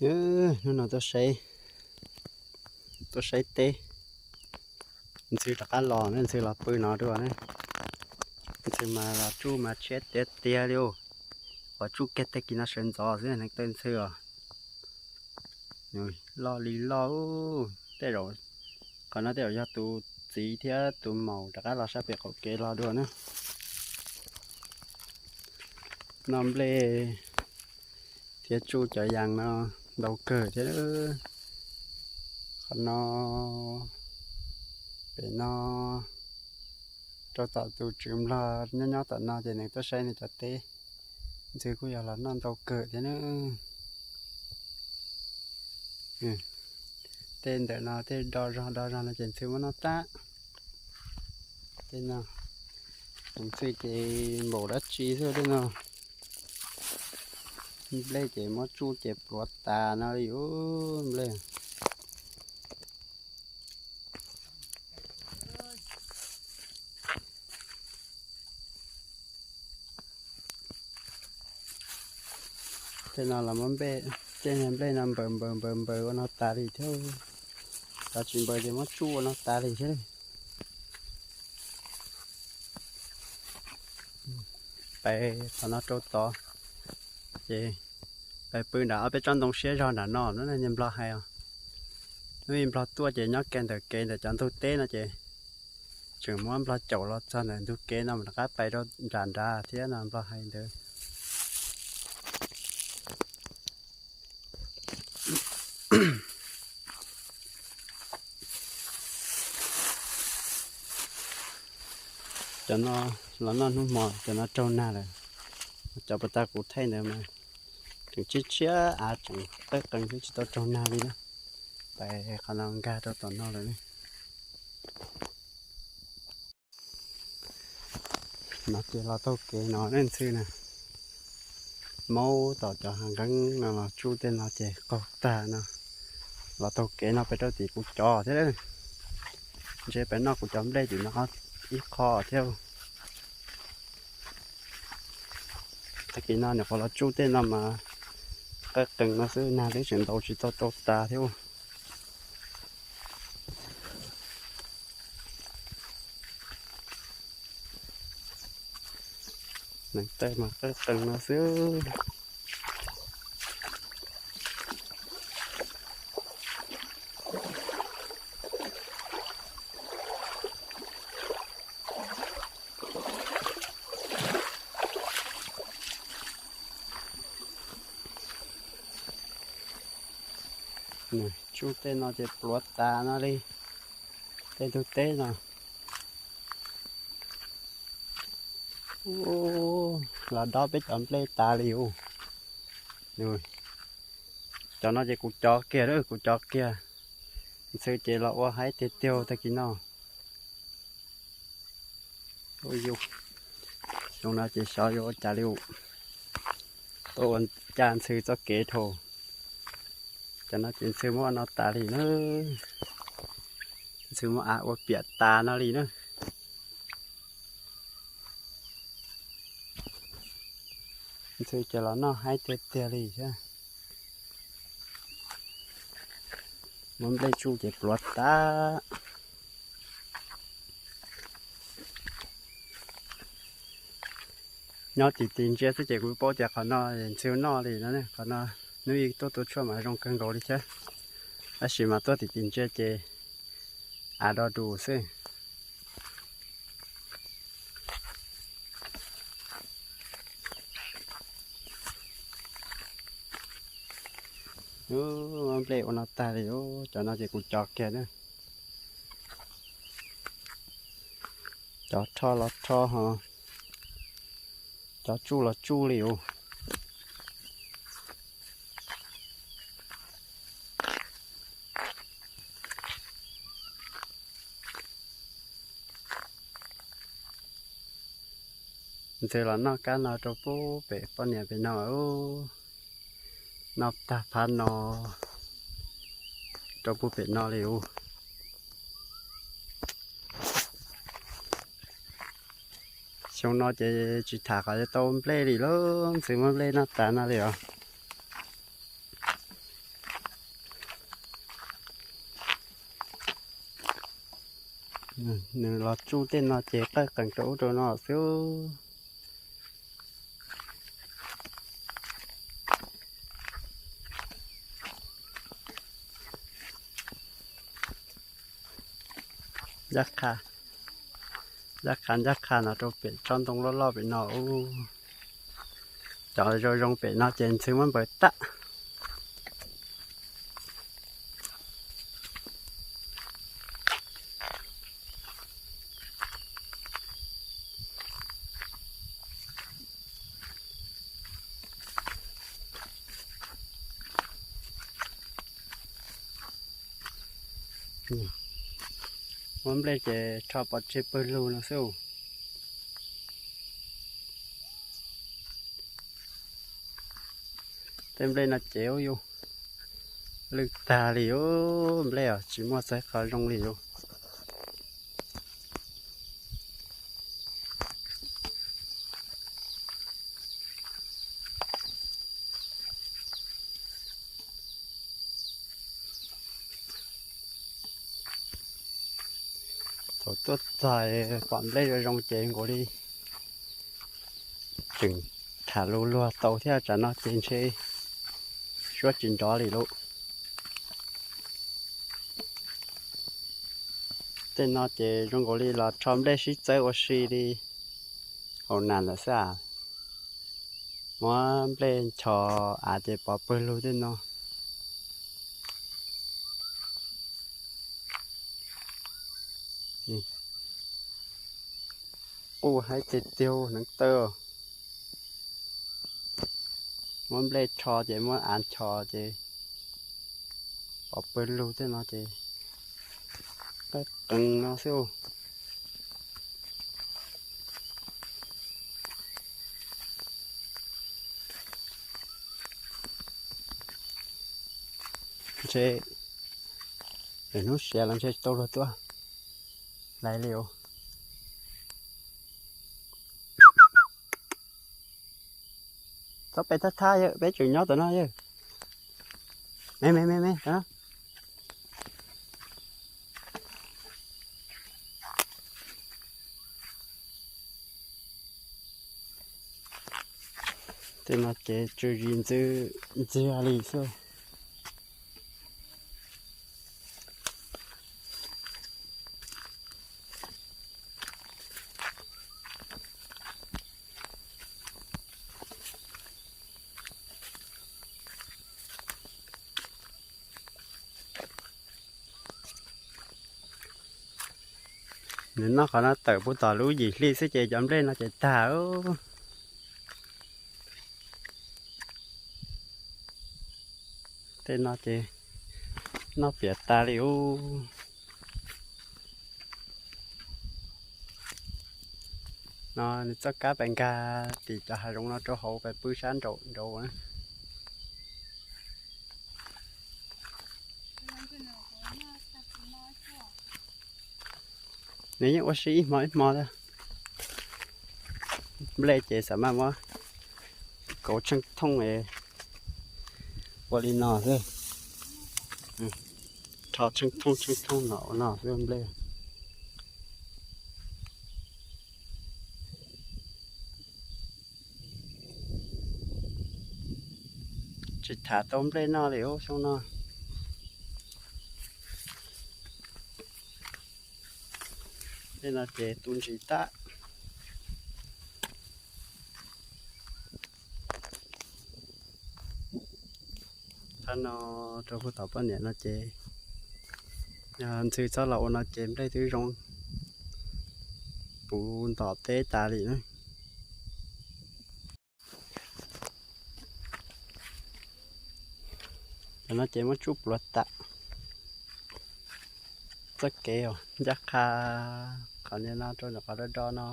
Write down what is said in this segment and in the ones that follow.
Hnub no tuaj saib, tuaj saib teb. Ntxhw rov qab los ne, Ntxhw los pw no dua ne. Ntxhw mas los tsuj mas tshiab tiag tiag li os. Qhov tsuj kiag tag kis no sawv ntxov xwb, neev taw Ntxhw os. Loj li loj. Tej zaum, qhov no tej zaum yog tus txiv thiab tus maum rov qab los sab pem qaum kev los dua na. Noj nplej thiab tsuj cov yas no ntau kawg thiab. Qhov no, pem no, rau tom tus tswv nplog nyob nyob tom no ces nws tuaj saib nws cov teb. Ntxhw kuj yog los noj ntau kawg thiab na. Tej ntawm no tej do zog do zog no ces Ntxhw muab noj tag. Tej no, Ntxhw ces npaum dab tsi xwb tej no. Nplej ces muab tsuj ces pluav tas no li os nplej. Tej no los muab nplej, tej nplej no npaws npaws npaws npaws ua no tas li thiab. Cov tsis npaws ces muab tsuj ua no tas li thiab. Pais qhov no rau tod, ces pais pw nram ob peb tsob ntoo siab zog nram no, niag nplog hais os. Hnub ib nplog tuaj ces nyob kiag ntawm kev ntawm cov ntug teb no ces tseem muab nplog caum los txog ntawm ntug kev no mas rov qab pais rau nram nrad thiab no nplog hais ntawd. Cov no los noj hnub hmo, cov no raug nag lawm. Cov puas tas kuv thaij ntawd mas tseem tshiab tshiab av tseem qawb qees xwb tsis tau raug nag li na. Pais qhov no nkag rau tom no lawm. No ces los taug kev no ne Ntxhw na. Maub tom cov hav nqeeb no los tsuj tej no ces qaug tag no. Los taug kev no pem rau tim kuv cov thiab. Ntshe pem noj kuv cov nplej tim no ib qho thiab. Tag kis no nyuam qhuav los tsuj tej no mas qawb qees no xwb, nag twb tseem ntaus tsis tau rau tas thiab. Neev taw mas qawb qees no xwb. Tsuj tej no ces pluav tas no li. Tej ntug teb no. Los dob peb cov nplej tas li os. Cov no ces kuv cov kiag, kuv cov kiag. Ntxhw ces los ua haib tiag tiag tag kis no. Xyoo no ces xyov yuav ua cas li. Tuaj ua cas Ntxhw txoj kev dhau. Cov no ces Ntxhw muab ua no tas li na. Ntxhw muab av ua piam tas no li na. Ntxhw ces los noj haib tiag tiag li thiab. Muab nplej tsuj ces pluav tas. Nyob tim tim ntsia xwb ces kuv paub tias qhov no Ntxhw noj li no. Qhov no hnub ib tuaj tua tshuaj mas zoo kawg nkaus li thiab. Tab sis mas tuaj tim tim ntsia ces av do dus xwb. Muab nplej ua no tag li, cov no ces kuv cov kiag na. Cov rho los rho ho, cov tsuj los tsuj li os. Ntxhw los noj kab no rau pub pem poj niam pem no, noj tag phab no rau pub pem no li os. Xyoo no ces tsis tham qhov yuav tau nplej li lauj, Ntxhw muab nplej noj tas no li os. Nws los tsuj tej no ces qawj qees rau ub rau no xwb. Ncaj qha, ncaj qha ncaj qha no rau pem tsob ntoo loj loj pem no ub. Cov zoo zoo pem no ces ntxhw muab npaws tag. Muab nplej ces rho pov tseg pawg lug no xwb. Tej nplej no ces ub yus lwj tag li ub, nplej os tsis muaj txawj qhov zoo li ub. Thaum tuaj txog pom nplej zoo zoo ces nkaus li tseem tham lus luag tau thiab, tsam no ces ntshe suab tsis nrov li lauj. Tej no ces zoo nkaus li los rho nplej sib txawb ua si li hauv nas lawm xwb as. Muab nplej nchos av ces pov pawg lug tej no. Quj haib tiag tiag hneev taw. Muab nplej rho ces muab av nchos ces pov pawg lug tej no ces qees no xwb. Ntshe hnub siav los ntshe tsis tau luag tuaj hlais li os. Txhob pe thab thab yawg, peb tseem nyob tom no yawg. Me me me me. Tej no ces tsw zis ntxwv ntxiag li xwb. Nws noj qhov no tawm puv tom lub yim hli xwb ces cov nplej no ces tag. Tej no ces noj piam tas li ub. No nws txoj kab pais nkag tim cov hav zoov no rau hauv pais pw sab nraum nraud. Nws yeej ua si ib hmo ib hmo thiab. Nplej ces xam maj muab kauv tsheej thooj ua li no xwb. Rho tsheej thooj tsheej thooj no ua no xwb nplej. Tsis tham tau nplej noj li ub xyoo no. Tej no ces tu ntsis tag. Thab no rau puag tom poj niam no ces yog ntxhw txhob los ua no ces nplej twb zoo puv ntom teb tas li na. Cov no ces muab tsuj pluav tas. Txoj kev uas ncaj qha qhov niag no rau ntawm qhov do do no,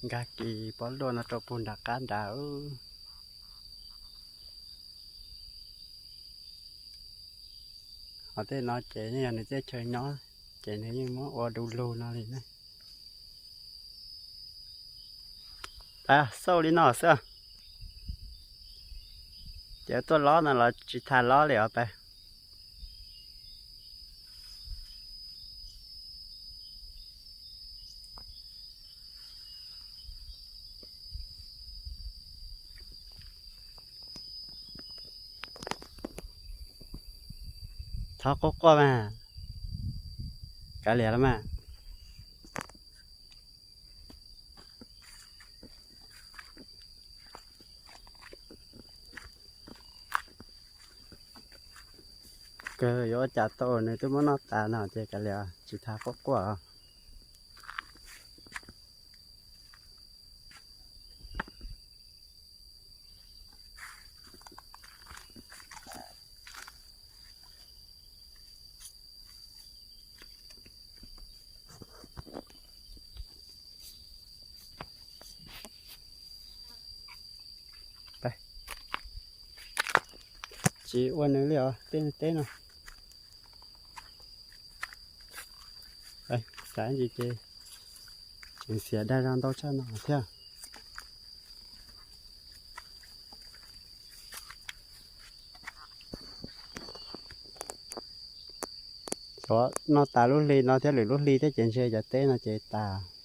nkag kis pob luaj no rau puag nram qab nrad. Ho tej no ces yeej yog nws tej chaw nyob, ces nws yeej muab ua du lug no li ne. Xauj li no xwb. Ces tuaj lob no los tsis tas lob li os pas. Thov quaj quaj mas. Kav liam los mas. Kawg yuav ua cas tau, nws twb muab noj tas no ces kav liam, tsis thov quaj quaj. Tsis ua nws li os, tej teb no. Xav ntsis ces tseem xiam dag zog ntau tshaj no thiab. Xyov noj tas lub hli no thiab lwm lub hli thiab ces ntshe cov teb no ces tas.